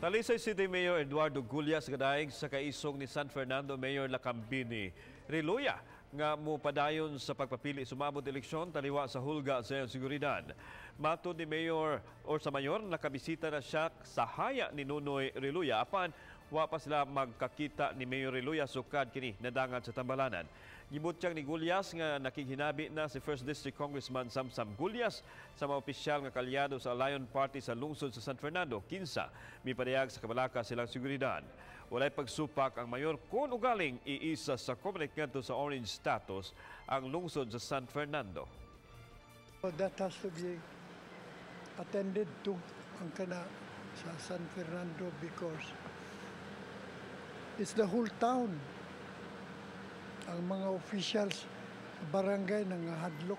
Talisay City Mayor Eduardo Gullas gadaig sa kaisog ni San Fernando Mayor Lakambini Reluya nga mupadayon sa pagpapili sumabot eleksyon taliwa sa hulga sa iyang seguridad. Matod ni Mayor or sa mayor, nakabisita na siya sa haya ni Nunoy Reluya, apan wa pa sila magkakita ni Mayor Reluya sukad kini nadangan sa tambalanan. Gibutyag ni Gullas nga nakighinabi na si 1st District Congressman Samsam Gullas sa mga opisyal nga kalyado sa Lion Party sa lungsod sa San Fernando, kinsa mipadayag sa kabalaka silang seguridad. Walay pagsupak ang mayor kung ugaling iisa sa Comelec ngadto sa orange status ang lungsod sa San Fernando. So that has to be attended to, ang kana sa San Fernando, because it's the whole town. Ang mga officials sa barangay nangahadlok.